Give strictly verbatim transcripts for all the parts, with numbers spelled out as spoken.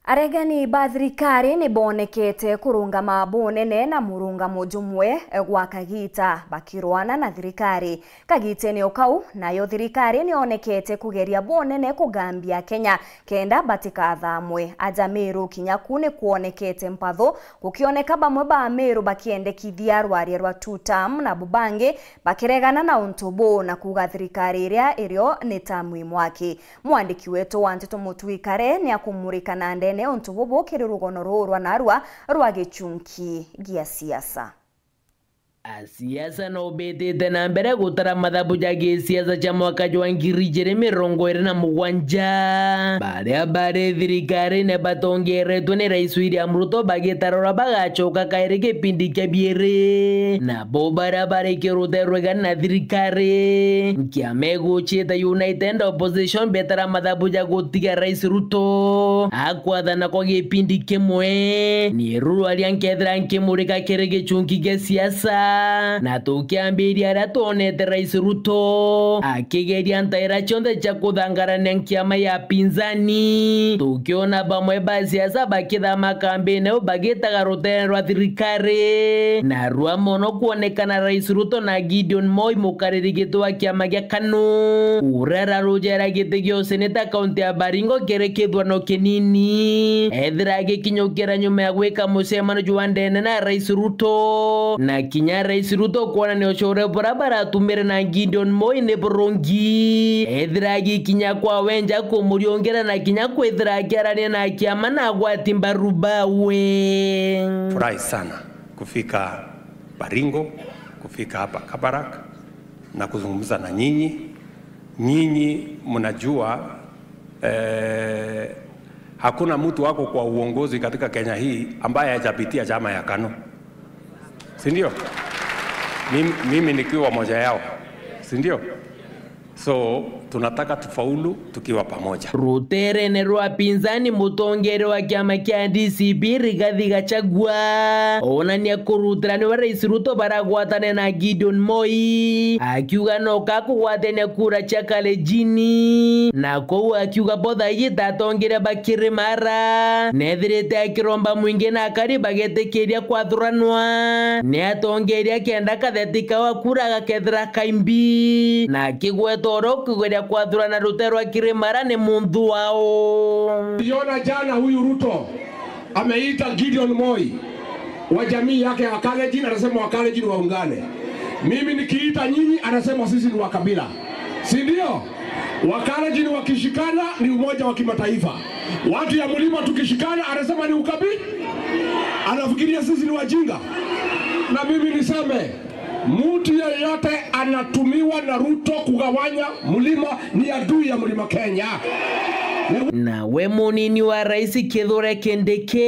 Aregani ba thirikari ni boonekete kurungama bunene na murungamo jumwe gwa kagiita bakirwana na thirikari. Kagiitene o kau, nayo thirikari ni yonekete kugeria bunene kugambia Kenya kenda batikathamwe. Aja Meru kinya ku ni kwonekete mpatho, gukioneka bamwe ba Meru bakiendekithia rwaria rwa two term, nabo bangi bakiregana na untu buu na kuuga thirikari iria irio ni term imwe aki. Mwandiki wetu wa nteto Mutui Kare ni akumurika na ndene untu bubu kiri rugono ruu rwa narua rwa gichunki gia siasa. Asiasa no bitite na mbere gutara mathabu ja gisiasa ja mwaka jwa ngiri ijiri mirongo iri na mugwanja. Baria bari thirikarine batongeretwe ni Rais William Ruto bagitarora bagachoka kairi gipindi kia biiri. Nabo baria bari kirute rwegani na thirikari, kiama iguchite United Opposition betara mathabu ja gutiga Rais Ruto akwathana kwa gipindi kimwe. Ni rurwaria nkethira nkimurika kiri gichunki gia siasa, na tukiambiria aria twonete Rais Ruto akigeria ntaira cionthe cia kuthangarania nkiama ya pinzani, tukiona bamwe ba siasa bakithama kambine u bagitaga rutere rwa thirikari, na rwa mono kwonekana Rais Ruto na Gideon Moi, mukariri giti wa kiama gia KANU, uria ararujera giti gia useneta kaunti ya Baringo kiri kithurano kinini, ethira agikinyukira nyuma ya gwika mucemano jwa ndene na Rais Ruto, na kinya Rais Ruto kwonania ucore buria baratumire na Gideon Moi ni burungi, ethira agikinya kwawe nja kumuriungira na kinya kwithira akiarania na kiama na agwati mbaru bawe. Furahi sana kufika Baringo, kufika hapa Kabarak na kuzungumza na nyinyi. Nyinyi mnajua, eh, hakuna mtu wako kwa uongozi katika Kenya hii ambaye hajapitia chama ya KANU. Si ndio? Mimi, mimi nikiwa moja yao. Si ndio? So, tunataka tufaulu tukiwa pamoja. Ruterene rwa pinzani, mutongeri wa kiama kia D C P Rigathi Gachagua onania kurutira niwe Rais Ruto baragwatane na Gideon Moi, akiuga no kakugwatania kura cia Kalejini, na kou akiuga bo thaiji tatongeria bakirimara nethirite akiromba mwingi na akari bagetikiria kwathuranwa ni atongeria kenda katheti kawa kura gakethira kaimbi, na akigweta uria ukugeria kwathurana rutere rwa kirimara ni muntu wao. Niliona jana huyu Ruto ameita Gideon Moi wa jamii yake ya Wakalenjin, anasema Wakalenjin waungane. Mimi nikiita nyinyi, anasema sisi ni wa kabila, si ndio? Wakalenjin wakishikana ni umoja wa kimataifa. Watu ya mlima tukishikana, anasema ni ukabi-, anafikiria sisi ni wajinga. Na mimi niseme, mtu yeyote anatumiwa na Ruto kugawanya mlima ni adui ya mlima Kenya. Nawe munini wa rais Kithure Kindiki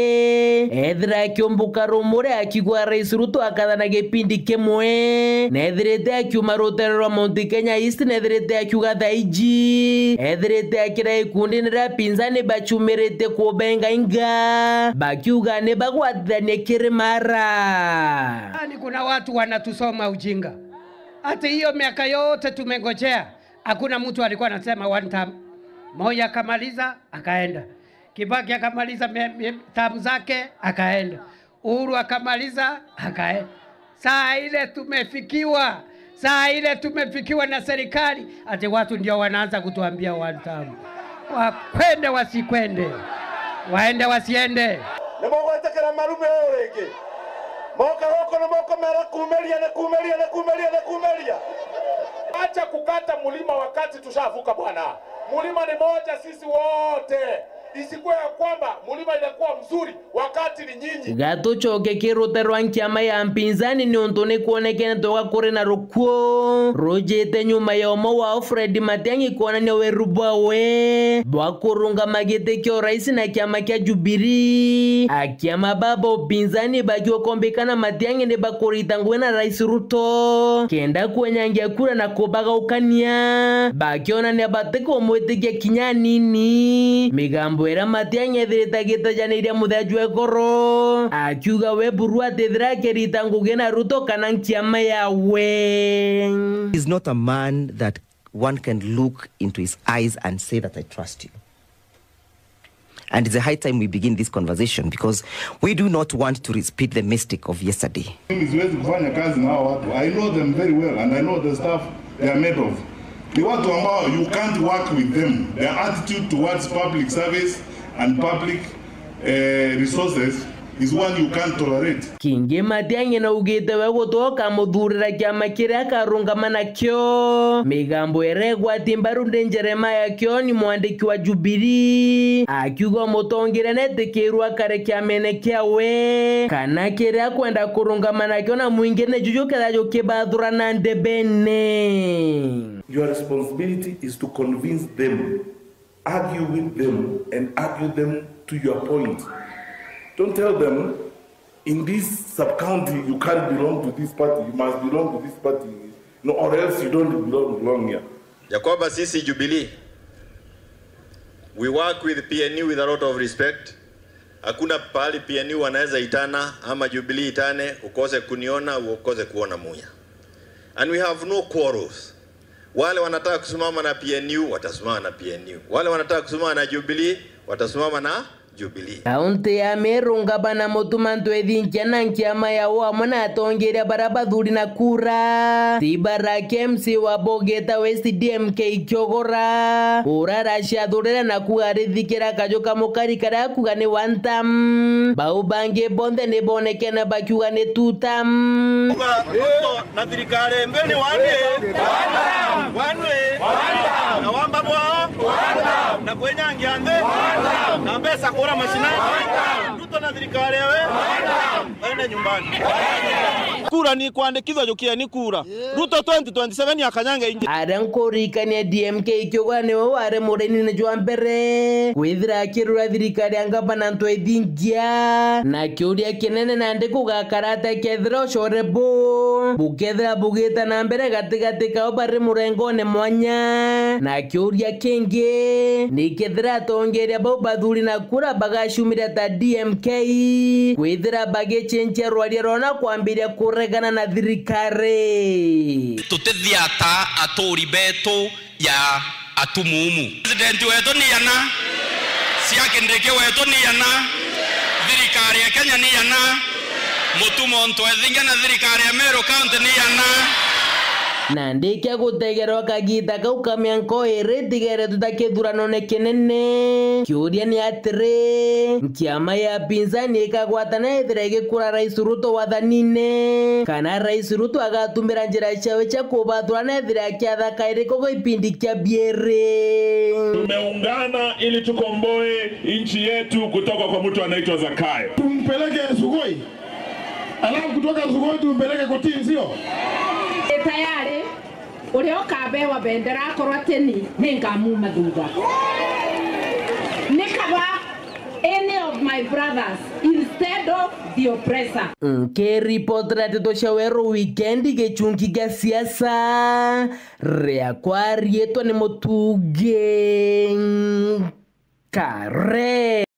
ethira akiumbuka rumuri akiigua Rais Ruto akathana gipindi kimwe, nethirite akiuma rutere rwa Mount Kenya East, nethirite akiuga thaiji ethirite akira ikundini ria pinzani bachumirite kubenga inga, bakiuga ni bagwatithanie kiri mara. Yaani, kuna watu wanatusoma ujinga. Ati hiyo miaka yote tumengojea, hakuna mtu alikuwa anasema one term. Moi akamaliza, akaenda. Kibaki akamaliza me-, me-, term zake, akaenda. Uhuru akamaliza, akaenda. Saa ile tumefikiwa, saa ile tumefikiwa na serikali, ati watu ndio wanaanza kutuambia one term. Wakwende wasikwende, waende wasiende. Nimugwitikira marume uu ringi? Moka guku nimukumera kumiria, ni kumiria, ni kumiria, ni kumiria. Acha kukata mlima wakati tushavuka bwana. Mlima ni moja sisi wote. Isikuwe ya kwamba mlima inakuwa mzuri wakati ni nyinyi. Gatucoke ki rutere rwa nkiama ya mpinzani, niuntu ni kwonekene toga kuri na rukuo rujite nyuma ya umwe wao Fred Matiang'i kwonania weru bwawe bwa kurungama giti kia urais na kiama kia Jubilee. Akiama baba upinzani bakiuga kombikana Matiang'i ni bakurita ngugi na Rais Ruto kenda kwenyangia kura na kubagaukania, bakionania batikumwitikia kinya anini. Migambo iria Matiang'i ethirite agitajaniria muthea jwa igoro, akiuga we buru atithira akirita ngugi na Ruto kana nkiama yawe. He's not a man that one can look into his eyes and say that I trust you. And it's a high time we begin this conversation because we do not want to repeat the mistake of yesterday. Mimi siwezi kufanya kazi na hao watu. I know them very well and I know the stuff they are made of. Ni watu ambao you can't work with them. Their attitude towards public service and public, eh, resources is one you can't tolerate. Kingi Matiang'i naugite we gutwe ukamuthurira kiama kiria akarungama nakio. Migambo iria igwati mbaru ndi Jeremiah Kioni, mwandiki wa Jubilee, akiuga mutongeria netikirwe akare kiamene kiawe kana kiria akwenda kurungama nakio na mwingi nijo jukethira jukibathura na ndebene. Your responsibility is to convince them. Argue with them and argue them to your point. Don't tell them, "In this sub-county, you can't belong to this party, you must belong to this party, no, or else you don't belong, belong here." Ya kwamba sisi Jubilee, we work with P N U with a lot of respect. Hakuna pahali P N U wanaweza itana ama Jubilee itane, ukose kuniona, ukose kuona Munya. And we have no quarrels. Wale wanataka kusimama na P N U, watasimama na P N U. Wale wanataka kusimama na Jubilee, watasimama na Jubilee. Kaunti ya Meru, ngavana Mutuma M'Ethingia na nkiama yao amwe na atongeria baria bathuri na kura, ti barake M C wa Bogeta West D M K Kiogora, uria araciathurire na kuga arithikira kaju ka mukari karia akuga ni one term. Bau bangi bonthe ni bonekene bakiuga ni two term. Na thirikari mbi ni one way. One way. Na wamba bwao. Na kwenyangia nthi. Na mbeca kura mashinani. Ruto na thirikari ewe. Ene nyumbani. Kura ni kwandikithwa, jukieni kura. Ruto twenty twenty-seven akanyange ingi. Aria nkuririkania D M K Kiogora niwe wari muraini jwa mbere kwithira akirura thirikari ya ngavana M'Ethingia, na kiuria kinene nandi gugakara atia kethira ucore bu bukethira bugita na mbere gatigati kao bari murengone mwanya? Na kiuria kingi ni kethira atongeria bau bathuri na kura bagaciumira ta D M K, kwithira bagicenjia rwaria rwao na kwambiria kuregana na thirikari. Tutithia ta aturi betu ya atumumu. President wetu ni ana, cia Kindiki wetu ni ana, thirikari ya Kenya ni ana, Mutuma M'Ethingia na thirikari ya Meru County ni ana. Na ndikia gutegerwa kagita kau ka mianka iri itigere tuta kithuranone kinene. Kiuria ni atiri, nkiama ya pinzani ikagwatana ithira igikura Rais Ruto wathanine, kana Rais Ruto agatumira njira ciawe cia kubathura na ithira akiatha kairi ko gipindi kia biiri? Tumeungana ili tukomboe nchi yetu kutoka kwa mtu anaitwa Zakayo. Tumpeleke Sugoi. Alafu kutoka Sugoi tumpeleke Kotini, sio? Tayari. Uria ukabewa bendera akorwa ati ni, ninkamuma thutha. Ni kaba any of my brothers instead of the oppressor. Nkiripotera ndeto cia Weru Wikendi, gichungi gia siasa, riakwa riitwa ni Mutugi Kare.